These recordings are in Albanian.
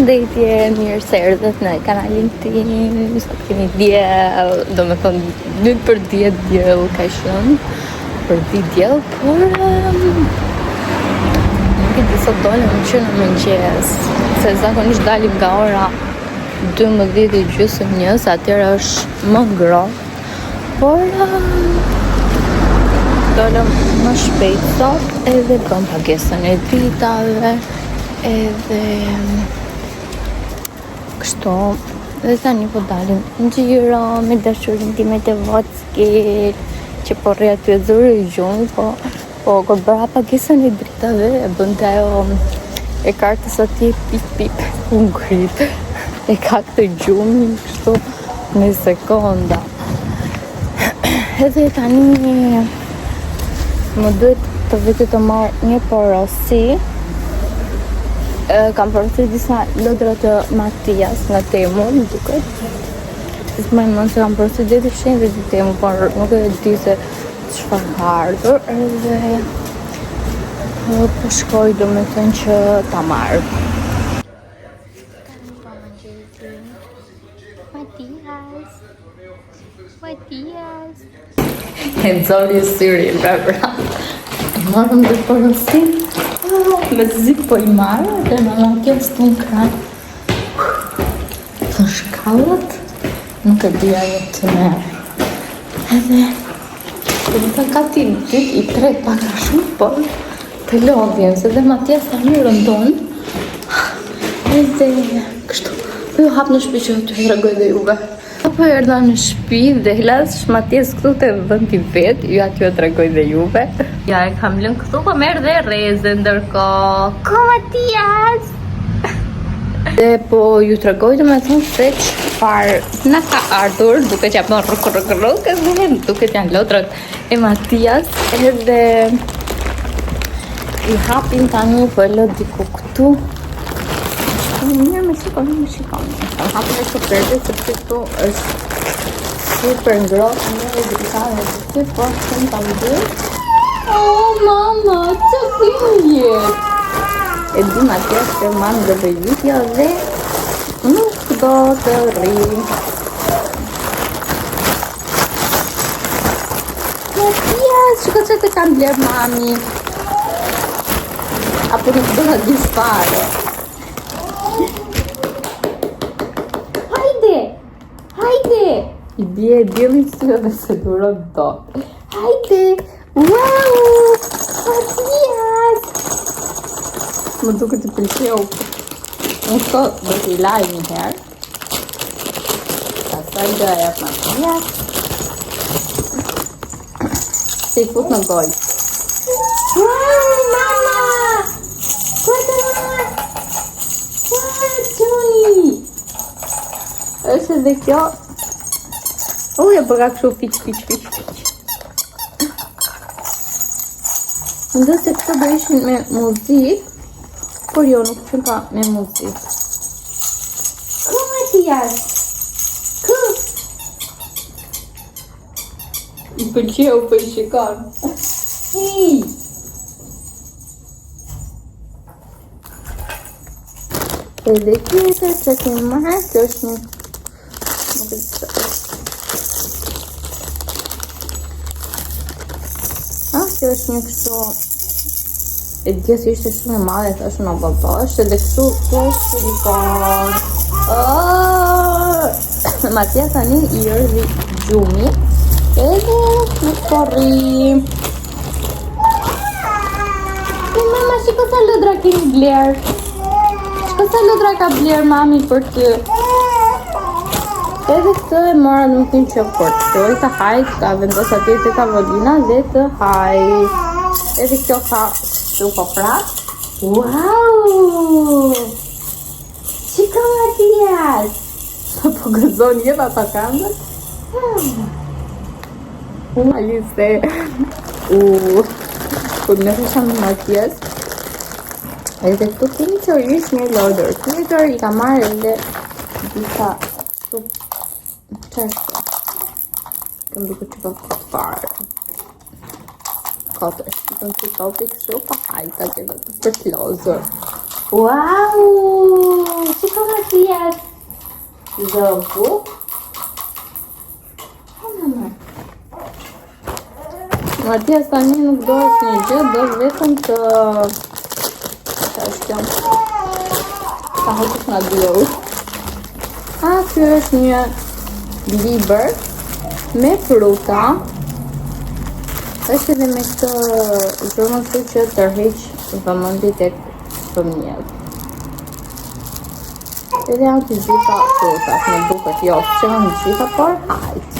Përshëndetje, mirë se erdhët në kanalin tim. Sot kemi diell, domethënë një për ditë diell ka qenë, për ditë diell, por um, nuk e di sot dolëm që në mëngjes, se zakonisht dalim nga ora 12 e gjysmë një, se atëherë është më ngrohtë, por um, dolëm më shpejt sot edhe bëmë pagesën e dritave, Edhe kështu dhe tani po dalim në xhiro me dashurin time të vockël që po rri aty e zuri gjumi po po kur bëra pagesën e dritave e bënte ajo e kartës atje pip pip u ngrit e ka këtë gjumin kështu me sekonda edhe tani Më duhet të vete të marr një porosi. E, kam porositur disa lodra të Matias nga Temu, më duket. S'mbaj mend se kam porositur dhe te Shein dhe te Temu, por nuk e di se çfarë ka ardhur edhe po, po shkoj domethënë që ta marr. Matias. Matias. E nxori syrin pra pra. E morëm dhe porosinë. Oh, mezi po i marr dhe mama kjo është në krah. Të shkallët nuk e di ajo të merr. Edhe domethënë kati i dytë, i tretë pak a shumë, por të lodhjen, se dhe Matias tani rëndon. Edhe kështu. Po ju hap në shtëpi që t'ju tregoj dhe juve. Po erdha në shtëpi dhe e lashë Matias këtu te vendi vet, ja t'ju tregoj dhe juve. Ja e kam lënë këtu, po merr dhe rreze ndërkohë. Ku Matias? Dhe po ju tregoj domethënë se çfarë na ka ardhur, duket që bën rruk rruk rruk edhe duket janë lodrat e Matias edhe i hapim tani po e lë diku këtu. Mirë më shikoni, më shikoni. Kam hapur me kopertë sepse këtu është super ngrohtë, në e dritare të ty, po shumë ta mbyll. Oh, mama, që dhimbje! E di Matias që mami do bëj video dhe nuk do të rri. Matias, shiko që të kam blerë mami. Apo nuk do ta dish fare. Hajde! Hajde! I bie dielli në sy dhe s'e duron dot. Hajde! Wow! Matias! Më duket të pëlqeu. Unë këto do t'i laj një herë. Pastaj do e jap Matias. Se i fut në gojë. Wow, mama! Guarda! Wow, Johnny! Është edhe kjo. U, e bëka kështu fiq, fiq, fiq, fiq. Mendoj se këto do ishin me muzikë, por jo, nuk qenka me muzikë. Ku, Matias? Ku? I pëlqeu po i shikon. Hi! Edhe tjetër që kemi marrë, kjo është një... Nuk e di çfarë është. Ah, kjo është një kështu... E dija se ishte shumë e madhe, thashë në po, është edhe kështu, kjo është silikon. Oh! Matias tani i erdhi gjumi, edhe nuk po rri. E mama, shiko sa lodra kemi blerë. Shiko sa lodra ka blerë mami për ty. Edhe këtë e mora domethënë që kur të filloj të haj, ta vendos atje te tavolina dhe të haj. Edhe kjo ka kështu po pra. Wow! Shiko Matias! Sa po gëzon jeta ta këmbët? Ali se u po në thësha me Matias edhe këtu kemi sërish një lodër tjetër i ka marrë edhe disa këtu çfarë është kjo? Kjo më duket që ka kot fare kot është të si topi kështu pa hajta që do të për të lozur. Wow! Shiko Matias! Zogu. Matias tani nuk do asnjë gjë, do vetëm të... Ça është kjo? Ta hoqësh nga dielli. A, ky është një libër me fruta. Është edhe me këtë zhurmë këtu që tërheq vëmendjen tek fëmijët. Edhe janë të gjitha frutat, më duket, jo, që janë të gjitha, por hajt.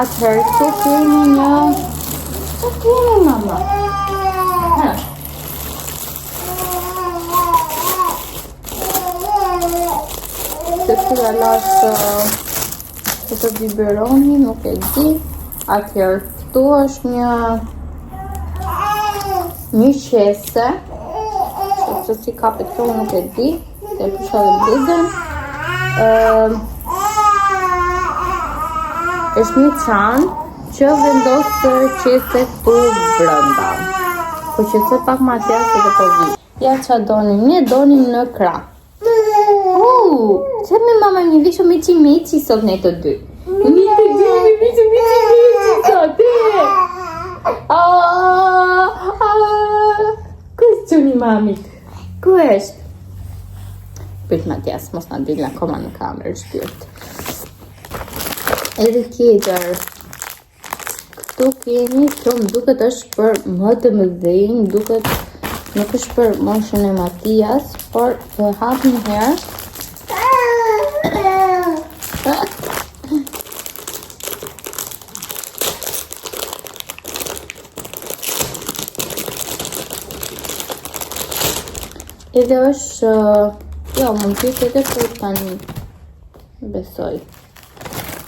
Atëherë, këtu kemi një... Këtu kemi, mama? Ha. Se ku ja lashë këtë biberoni, nuk e di. Atëherë, këtu është një një qese. Se si kapet këtu, nuk e di. Se prisha dhe bluzën. Ëm është një çantë që vendos qese këtu brenda. Po qetësohet pak Matias edhe po vi. Ja ça donim, ne donim në krah. Uh, që me mama një vishë me qi me qi sot ne të dy. Ne të dy me vishë me qi me qi sot, e. Ah, ah, ku është çuni i mamit? Ku është? Prit Matias, mos na dil akoma në kamerë shpirt. Edhe tjetër. Këtu kemi, kjo më duket është për më të mëdhenj, duket nuk është për moshën e Matias, por të hap një herë. Edhe është, jo, mund të jetë edhe për tani, besoj.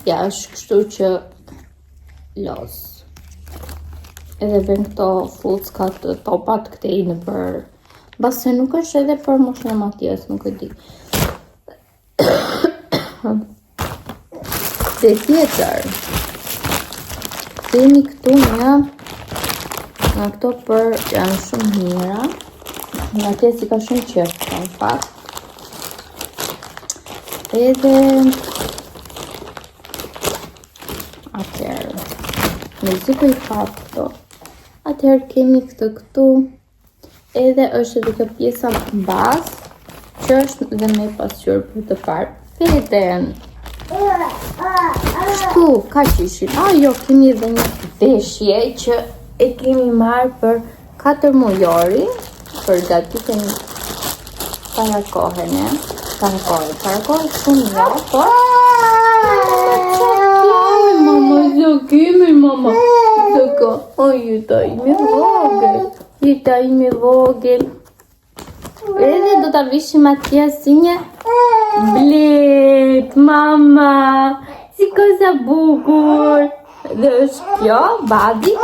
Ja, është kështu që loz. Edhe vën këto fuckat, topat këtej nëpër... Mbase nuk është edhe për moshën e Matias, nuk e di. Dhe tjetër, kemi këtu një, nga këto për janë shumë mira, Matias i ka shumë qejf, në fakt. Edhe, atëherë, mezi po i hap këto, atëherë kemi këtë këtu, Edhe është edhe kjo pjesa mbas, që është dhe me pasqyrë për të parë veten. Kështu, kaq ishin. A, jo, kemi edhe një veshje që e kemi marrë për 4 mujorin, përgatitemi para kohe, ne? Para kohe, para kohe shumë jo, po... Mama, jo kemi, mama. Doko, o jeta ime e vogël. Jeta ime e vogël. Edhe do ta vishim Matias si një blet, mama. Shiko sa bukur. Dhe është kjo, badi,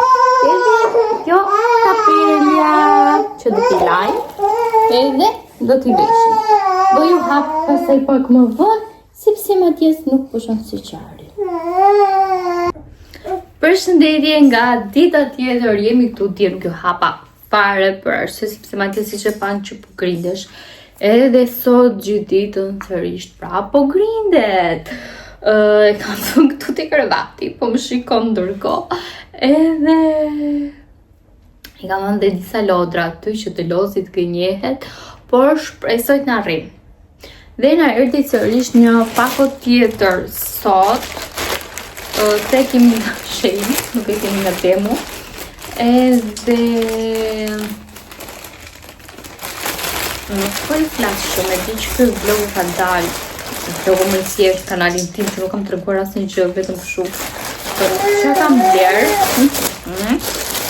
edhe kjo kapelja që do t'i lajmë, edhe do t'i veshim. Do ju hap pastaj pak më vonë, Sepse Matias nuk pushon së qari. Përshëndetje nga dita tjetër, jemi këtu dje nuk ju hapa fare për arsye sepse Matias siç e panë që po grindesh. Edhe sot gjithë ditën sërish pra po grindet. Uh, e kam thënë këtu te krevati, po më shikon ndërkohë. Edhe i kam vënë dhe disa lodra aty që të lozi të gënjehet, por shpresoj të na rrinë. Dhe na erdhi sërish një pako tjetër sot, se e kemi nga Shein, nuk e kemi nga Temu, edhe nuk po i flas shumë, e di që ky vlogu ka dalë, vlogu më thjesht kanalin tim që nuk kam treguar asnjë gjë, vetëm kështu. Çka kam blerë? Mm.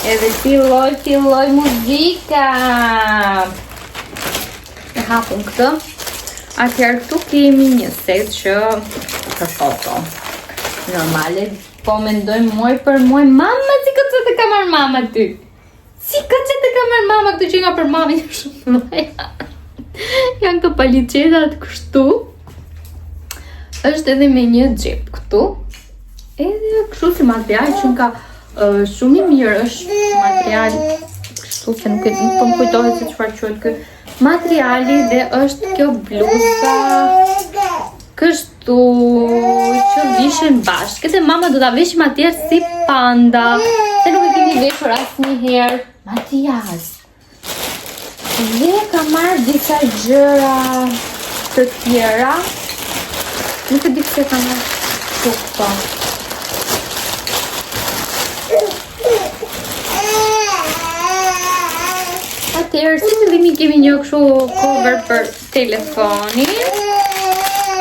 Edhe filloi, filloi muzika. E hapim këtë. Atëherë këtu kemi një set që për foto. Normale, po mendoj muaj për muaj, mama si këtë të ka marrë mama ty. Si këtë të ka marrë mama këtu që nga për mami shumë mëja. Janë këto paliçetat kështu. Është edhe me një xhep këtu. Edhe kështu si material që ka uh, shumë i mirë është material kështu se nuk e nuk po më kujtohet se çfarë quhet ky. materiali dhe është kjo bluza kështu që vishen bashkë. Edhe mama do ta veshë Matias si panda, se nuk e kemi veshur asnjëherë. Matias. Dhe kam marrë disa gjëra të tjera. Nuk e di pse kam marrë këtu këto. Atëherë, si fillimi kemi një kështu cover për telefonin.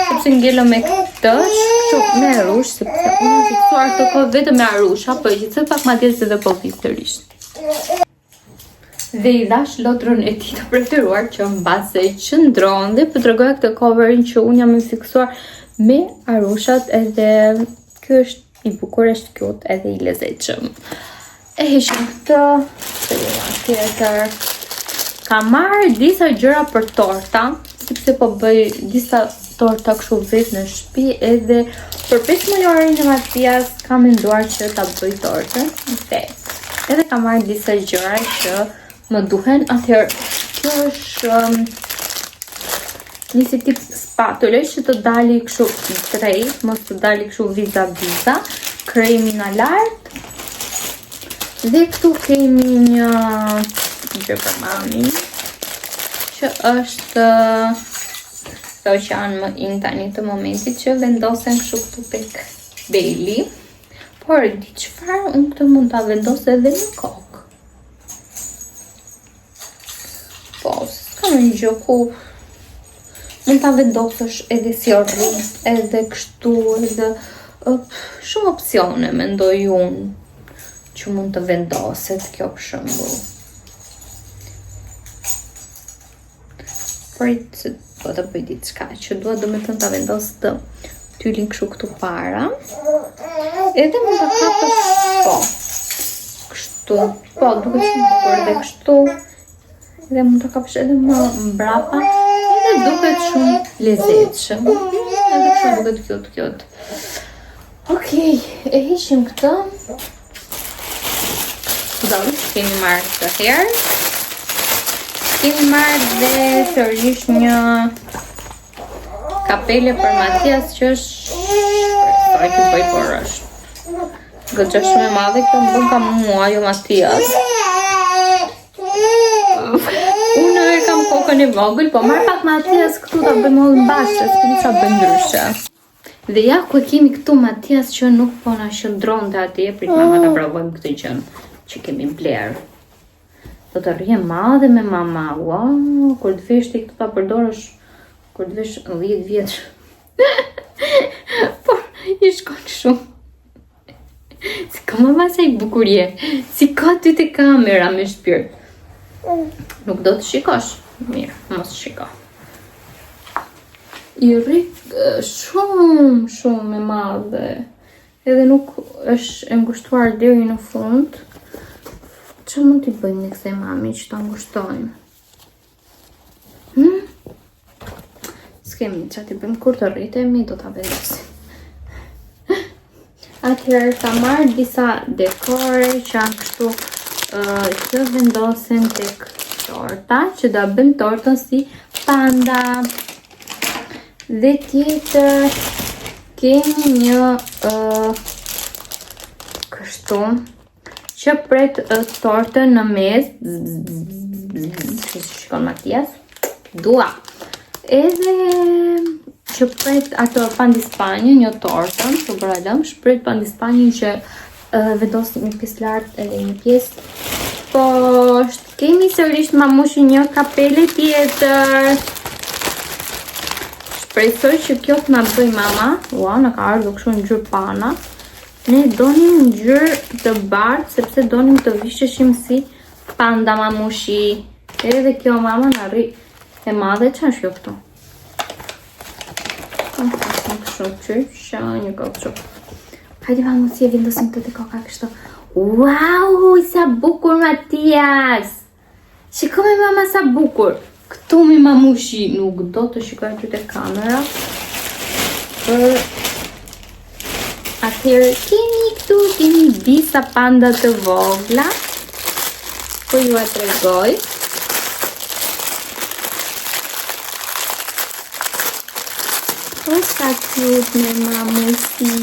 Sepse ngelo me këtë, kështu me arush, sepse unë jam fiksuar këtë kohë vetëm me arusha, po e qetësoj pak Matias edhe po vi sërish. Dhe i dhash lotrën e tij të preferuar që mbase qëndron dhe po tregoja këtë coverin që unë jam e fiksuar me arushat edhe ky është I bukur është cute edhe i lezetshëm. E heqim këtë, të një tjetër. Kam marrë disa gjëra për torta, sepse po bëj disa torta kështu vetë në shtëpi edhe për 5 mujorin e Matias kam menduar që ta bëj tortën vetë. Edhe kam marrë disa gjëra që më duhen, atëherë kjo është um, një si tip spatule që të dali kështu drejt, mos të dali kështu viza viza, kremi nga lart. Dhe këtu kemi një gjë për mami, që është këto që janë më in tani të momentit që vendosen kështu këtu tek beli. Por, di çfarë, unë këtë mund ta vendos edhe në kokë. Po, s'ka një gjë ku mund ta vendosësh edhe si rrip, edhe kështu, edhe uh, shumë opsione mendoj unë që mund të vendoset kjo për shembull. Prit se do të bëj diçka që dua domethënë ta vendos të tylin kështu këtu para. Edhe mund ta kapësh po. Kështu. Po, duket shumë bukur edhe kështu. Edhe mund ta kapësh edhe më mbrapa. Edhe duket shumë lezetshëm. Edhe kështu duket cute cute. Okej, e heqim këtë. Budallik kemi marrë këtë herë. Kemi marrë dhe sërish një kapele për Matias që është shpresoj të bëj por është. Goxha shumë e madhe, kjo më bën ka mua, jo Matias. Unë e kam kokën e vogël, po marr pak Matias këtu ta bëjmë hollën bashkë, s'kemi çfarë bëjmë ndryshe. Dhe ja ku e kemi këtu Matias që nuk po na qëndronte atje, prit mama ta provojmë këtë gjënë që kemi blerë. Do të rrijë madhe me mama, wow, kur të vesh ti këtë ta përdorësh, kur të vesh 10 vjeç. Por i shkon shumë. Si ka mama sa i bukur je, si ka ty te kamera me shpirt. Nuk do të shikosh, mirë, mos shiko. I rri shumë, shumë e madhe. Edhe nuk është e ngushtuar deri në fund. Ça mund t'i bëjmë ne kësaj mami që ta ngushtojmë? Hmm? S'kemi ça t'i bëjmë kur të rritemi, do ta vendosim. Atëherë kam marrë disa dekore që janë kështu uh, që vendosen tek torta, që do bëjmë tortën si panda. Dhe tjetër kemi një uh, kështu që pret tortën në mes, që shikon Matias, dua. Edhe që pret ato pandispanjën, një tortën, që bëra lëmsh, pret pandispanjën që vendos një pjesë lart edhe një pjesë poshtë. Kemi sërish mamushi një kapele tjetër. Shpresoj që kjo të na bëj mama. Ua, na ka ardhur kështu ngjyrë pana. Ne donim ngjyrë të bardhë sepse donim të visheshim si panda mamushi. Edhe kjo mama na rri e madhe, ça është kjo këtu? Kështu që që një kokë që. Hajde mamu si e vendosim këtë te koka kështu. Wow, sa bukur Matias! Shiko mi mama sa bukur. Këtu mi mamushi nuk do të shikoj aty te kamera. Për atëherë kemi këtu kemi disa panda të vogla. Po jua tregoj. O, sa cute me mamusi.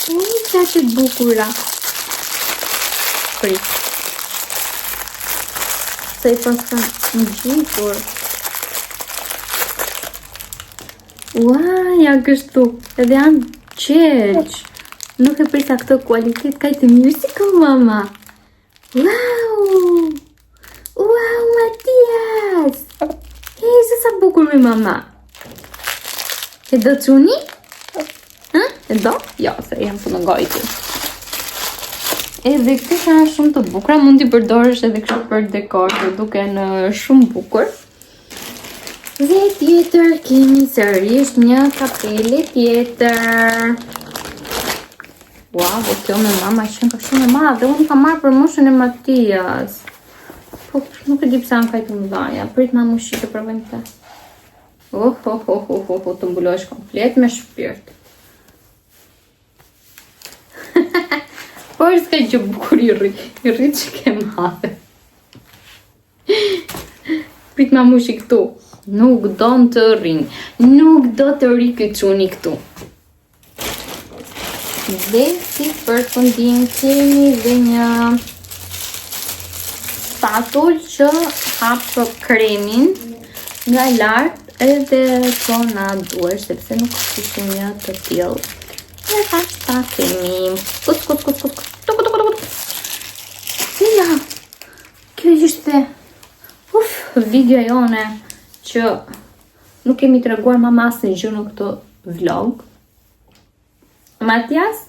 O, sa të bukura. Prit. Se i paskan ngjitur. Ua, janë kështu. Edhe janë qelq. Nuk e prita këtë kualitet kaq të mirë si ka mama. Wow! Wow, Matias! Hej, se sa bukur me mama. E do çuni? Hë? E do? Jo, se jam të ngojti. Edhe këto janë shumë të bukura, mund t'i përdorësh edhe kështu për dekor, do duken shumë bukur. Dhe tjetër kemi sërish një kapele tjetër. Ua, po kjo me mama qenka shumë e madhe, unë kam marrë për moshën e Matias. Po, nuk e di pse janë kaq të mëdha. Prit mamushi të provojmë këtë. Oh, oh, oh, oh, oh, oh, të mbulohesh komplet me shpirt. Por s'ka gjë bukur i rri, i rri që ke madhe. Prit mamushi këtu. Nuk do të rrin. Nuk do të rri ky çuni këtu. Dhe si përfundim kemi dhe një spatul që hap kremin nga lart edhe kjo na duhet sepse nuk kishim një të tillë. E thash ta kemi. Kut kut kut kut. Tuk tuk tuk tuk. Si ja. Kjo ishte uf, video jone që nuk kemi treguar mama asnjë gjë në këtë vlog. Matias,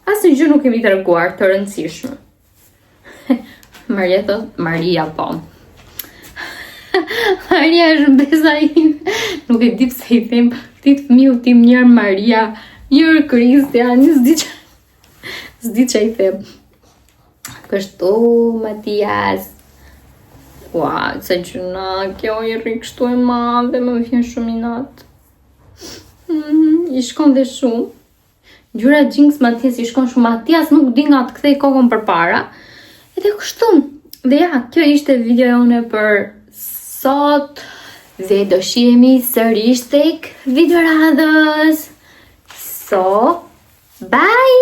asnjë gjë nuk kemi treguar të rëndësishme. Maria thot, Maria po. Maria është mbesa ime. Nuk e di pse i them këtij fëmiu tim njëherë Maria, njëherë Kristian, s'di që s'di që i them. Kështu, Matias. Ua, sa gjynah, kjo i rri kështu e madhe, më vjen shumë inat. Mm, I shkon dhe shumë. Ngjyra jeans Matias i shkon shumë. Matias nuk di nga të kthej kokën përpara. Edhe kështu. Dhe ja, kjo ishte video jone për sot. Dhe do shihemi sërish tek video radhës. So, bye!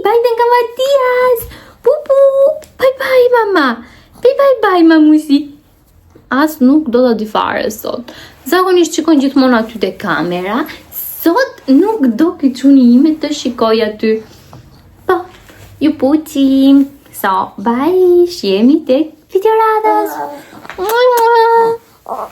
Bye dhe nga Matias! Pupu! Bye bye mama! Bye bye bye mamusi! As nuk do ta di fare sot. Zakonisht shikon gjithmonë aty te kamera. Sot nuk do ky çuni ime të shikoj aty. Po, ju puqim. So, bye, shihemi tek video radhës. Mua, mua.